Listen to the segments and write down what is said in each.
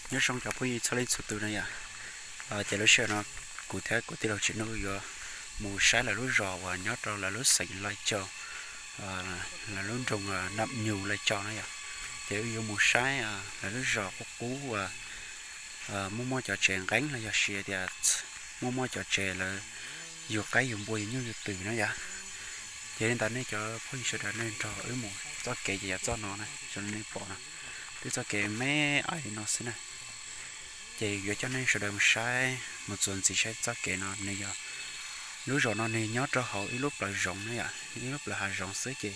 Nyob zoo cov phooj ywg txhua leej txhua tus na yom. Ces lub sij hawm no kuv thiab kuv tij laug Tsim Nuj yuav mus saib lawv lub zos uas nyob rau lawv lub xeev Lai Châu, lawv lub nroog Nam Nhu Lai Châu na yom. Ces wb yuav mus saib lawv lub zos qub qub uas muaj muaj cov tsev nqeeb los yog sis tias muaj muaj cov tsev lawv yug qaib yug npua yug nyuj yug twm na yom. Ces li ntawd nej cov phooj ywg sawv daws nej nrog wb mus txoj kev ces yav txoj no na, zoo li nej pom no, twb txoj kev me ais li no xwb na. Ces yuav coj nej sawv daws mus saib mus txuas ntxiv saib txoj kev no nws yog, lub zos no nws nyob rau hauv ib lub plawv zoov na yom, ib lub plawv hav zoov xwb ces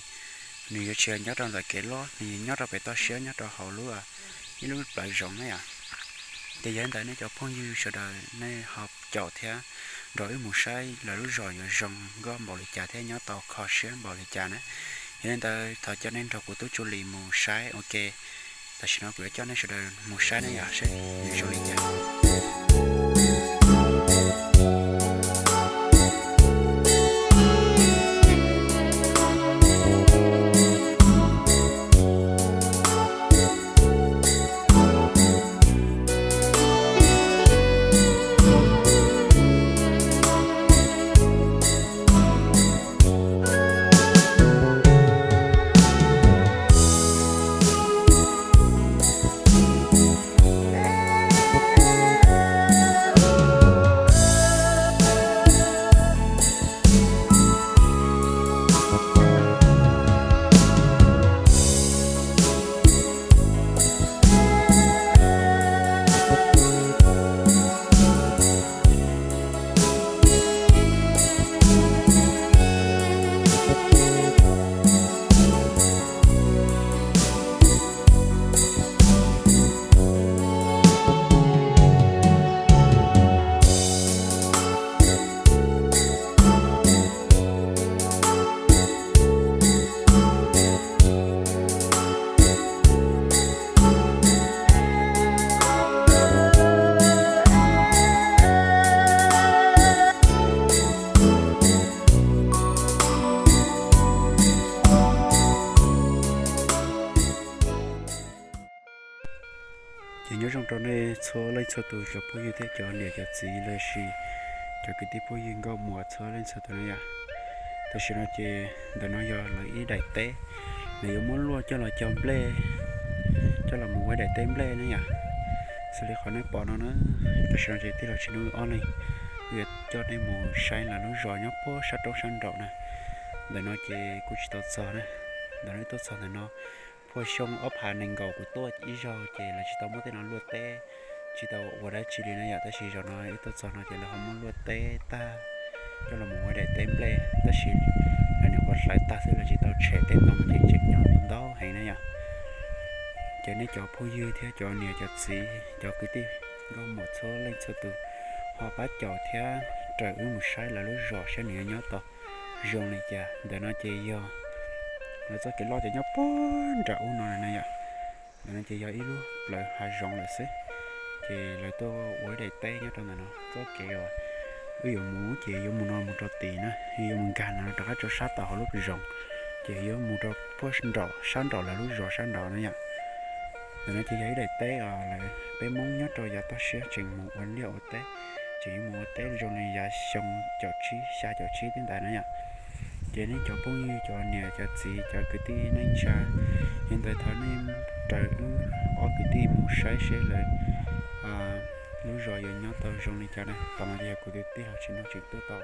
nws yuav tsis yog nyob rau ntawm kev loj, nws nyob rau pem toj siab nyob rau hauv lub, ib lub plawv zoov na yom. Ces yog li ntawd nej cov phooj ywg sawv daws nej ho caum thiab nrog wb mus saib lawv lub zos yuav zoo nkauj npaum li cas thiab nyob tau kho siab npaum li cas na. Yog li ntawd thov coj nej nrog kuv tub Tsu Lis mus saib ua ke. Tam sim no kuv yuav coj nej sawv daws mus saib na yom, saib yuav zoo li cas. Ces nyob zoo rau nej txhua leej txhua tus cov phooj ywg thiab cov niam cov txiv los sis cov kwv tij phooj ywg nkauj muam txhua leej txhua tus na yom. Tam sim no ces ntawm no yog lawv ib daim teb, lawv yuav muab luaj coj los cog nplej, coj los mus ua ib daim teb nplej na yom. Xws li qhov nej pom no na, tam sim no ces tij laug Tsim Nuj ob leeg yuav coj nej mus saib lawv lub zos nyob puag sab roob sab nraum na. Ntawm no ces kuj tsis tau txog na, ntawm no tuaj txog ntawm no, puag xyoo ob phav nees nkaum kuv tuaj ib zaug ces lawv tsis tau muab tej no luaj teb, tsis tau ua dab tsi li na yom, tab sis zaum no wb tuaj txog no ces lawv ho muab luaj teb tag, coj los mus ua daim teb nplej, tab sis lawv nyuam qhuav hlawv tag xwb, lawv tsis tau tshem tej ntoo ces tseem nyob ntau heev na yom. Ces nej cov phooj ywg thiab cov niam cov txiv cov kwv tij nkauj muam txhua leej txhua tus ho pab caum thiab raws wb mus saib lawv lub zos saib nws yuav nyob tau zoo li cas. Ntawm no ces yog lawv txoj kev loj ces nyob puag nram ub no na yom. Ntawm no ces yog ib lub plawv hav zoov lawm xwb, ces lawv tuaj ua ib daim teb nyob rau ntawm no. Txoj kev uas wb yuav mus ces yuav mus no mus rau tid na, yuav mus nkag no rov qab rau sab tod hauv lub zoov, ces yuav mus rau puag nraum sab nraum lawv lub zos sab nraud na yom. Ntawm no ces yog ib daim teb uas lawv peb Hmoob nyob rau yav toj siab tseem mus ua liaj ua teb, tseem yuav mus ua teb zoo li yav xyoo caum tsib xya caum tsib tej ntawd na yom. Ces nej cov phooj ywg cov niam cov txiv cov kwv tij neej tsa, yog li ntawd thov nej raws wb ob kwv tij mus saib seb lawv lub zos yuav nyob tau zoo li cas na. Tam no ces yog kuv tus tij laug Tsim Nuj tseem tuaj tau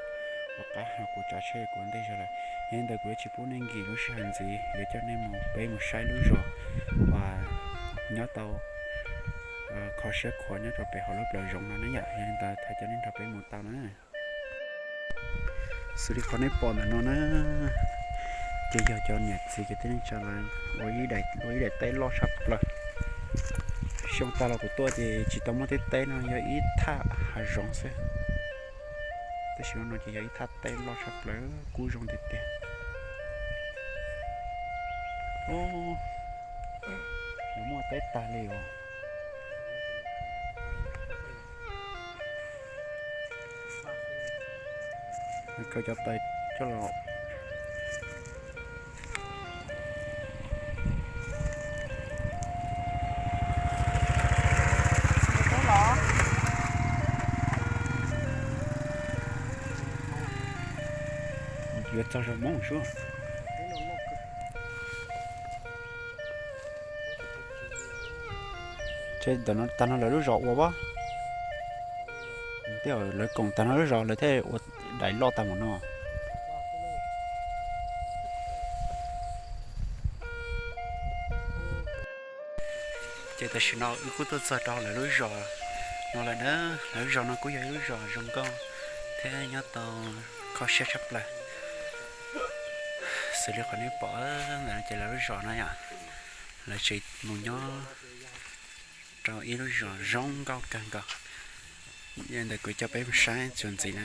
tom qab, kuv tsav tsheb kuv ua ntej zog lawm. Yog li ntawd kuv yuav tsis pub nej nkim lub sij hawm ntxiv, yuav coj nej mus peb mus saib lub zos uas nyob tau kho siab khuav nyob rau pem hauv lub plawv zoov no na yom. Yog li ntawd thov coj nej nrog peb mus tau na. Xws li qhov nej pom ntawm no na, ces yog cov niam txiv kwv tij neej tsa lawv ua ib daim teb loj tshaj plaws. Xyoo tas los kuv tuaj ces tsis tau muaj tej teb no, yog ib thaj hav zoov xwb. Tab sis no ces yog ib thaj teb loj tshaj plaws kub zoo tiag tiag. Yuav muaj teb tag li os. Kaw cov tais coj los. Txog zos Hmoob sub. Ces ntawm no tag no lawv lub zos ua pab. Tej lawv koom tag no lub zos lawv thiaj ua daim loj tag mus no. Ces tam sim no wb kuj tuaj txog rau lawv lub zos no lawm na. Lawv lub zos no kuj yog ib lub zos zoo nkauj thiab nyob tau kho siab tshaj plaws. Xws li qhov nej pom ntawm no ces lawv lub zos no yom, lawv tseem mus nyob rau ib lub zos zoo nkauj kawg nkaus. Ntawm kuv coj peb mus saib txuas ntxiv na.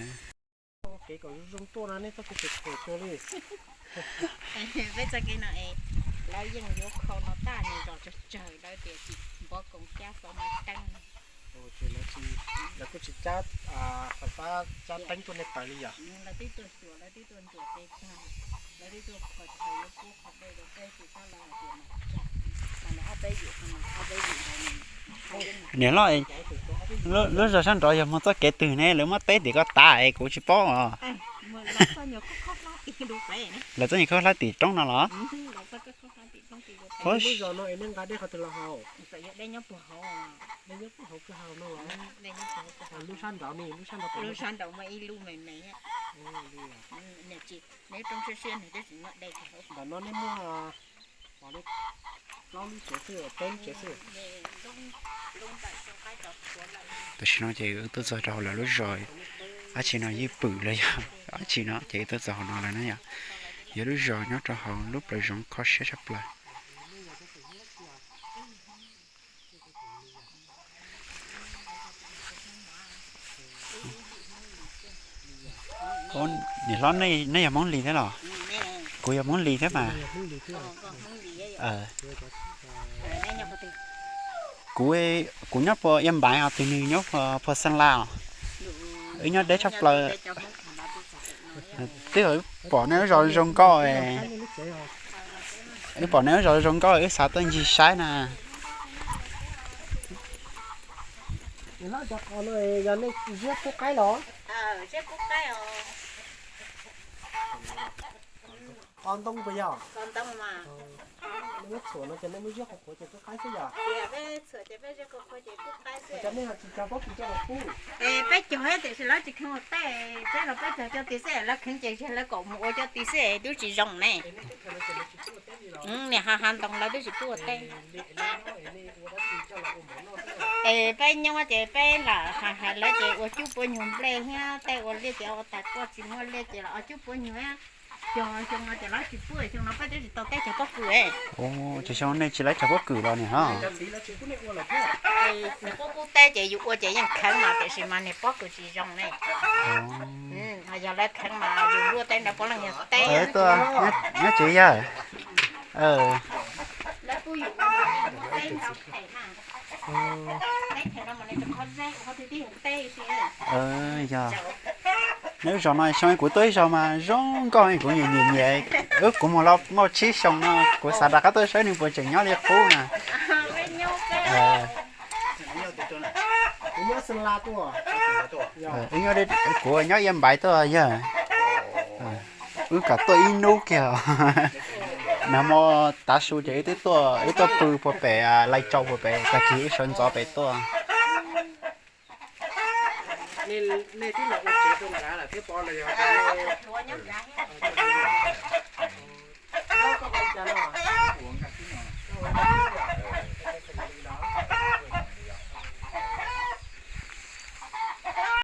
Kev kom zoo zoo tuaj no nej txoj kev phem phem kawg li. Peb txoj kev no es lawv yeej yuav khau no tag nws zos tsawg tsawg lawv tias tsis npov koom cab xov mai teeb. Lawv kuj tsis cab, fais fab cab teeb tuaj nej taws li yom. Lawv twb tuaj xyuas, lawv twb tuaj ntsuas peb tag, lawv twb tuaj qhuas chaw yuav pub qhov dej rau peb tsis tab lawv hais tias mas tsawg, mas nws ob peb yim, ob peb yim ntawd. Niam hlob, lub zos sab nraud yog muaj txoj kev twg ne, lawv muab teb tim koj tav es kuv tsis paub os. Lawv txoj nyuag khaub hlab tim roob no los? Lub zos no es nej nqa dej qhov twg los haus? Dej nyob puag hauv, dej nyob puag hauv kwj ha no los? Lub sab nraud ne, lub sab nraud, lub sab nraud muaj ib lub me me. Nws roob siab siab nws twb tsis muaj dej. Ntawm no nej muaj plaub lub tsev xwb, peb lub tsev xwb. Tam sim no ces wb tuaj txog rau hauv lawv lub zos, dab tsi no yeej pwm los yog dab tsi no ces wb tuaj txog hauv no lawm na yom. Yog lub zos nyob rau hauv lub plawv zoov kho siab tshaj plaws. Niam hlob, nej yog Hmoob Lis thiab los? Kuv yog Hmoob Lis thiab mas. Kuv, kuv nyob puag Ia Npaiv os, tus nws nyob puag Xeeb Las os. Wb nyob deb tshaj plaws. Twb yog wb pom nej lub zos zoo nkauj, wb pom nej lub zos zoo nkauj wb xav tuaj ncig saib na. Yog nej ziab kub qaib los? Qos ntoo puas yog? Nej muab txhuam no ces nej muab ziab qhuav qhuav ces kub qaib xwb yog? Cov nej ho tsis cog pob kws coj los pub? Peb cog tiam sis lawv tsis kheev ua teb, peb los peb cog cov tid xwb, lawv kheev ces lawv kom mus ua cov tid xwb twb tsis zoo ne. Niam ha ha ntoo lawv twb tsis pub ua teb. Es peb nyob ces peb lam hais hais lawv ces ua cub puav nyuag nplej thiab tej ua liaj ces ua tas kuj tsis muaj liaj ces los ua cub puav nyuag thiab. Xyoo no ces lawv tsis pub, xyoo no peb twb tsis tau teb cog pob kws. Ces xyoo nej tsis lawv cog pob kws los niam hlob? Nws kuj pub teb ces yus ua ces yeej kheev mas tiam sis mas niag pob kws tsis zoo ne. Yog lawv kheev mas yus luaj teb ntawd puav leej yog teb. Nyob tsev yawg. Yog, neb zos no xyoo kuv tuaj ib zaug mas zoo nkauj, kuv nyiam nyiam nyiam, wb kuv mus los muaj tsib xyoo no kuv xav rov qab tuaj saib nws puas tseem nyob li qub na. Kuv nyob Ia Npaiv tuaj yawg. Wb kom tuaj ib hnub kiag. Nag hmo tav su ces wb twb tuaj, wb tuaj pw puag pem Lais Tsau puag pem, tag kis wb sawv ntxov pem tuaj.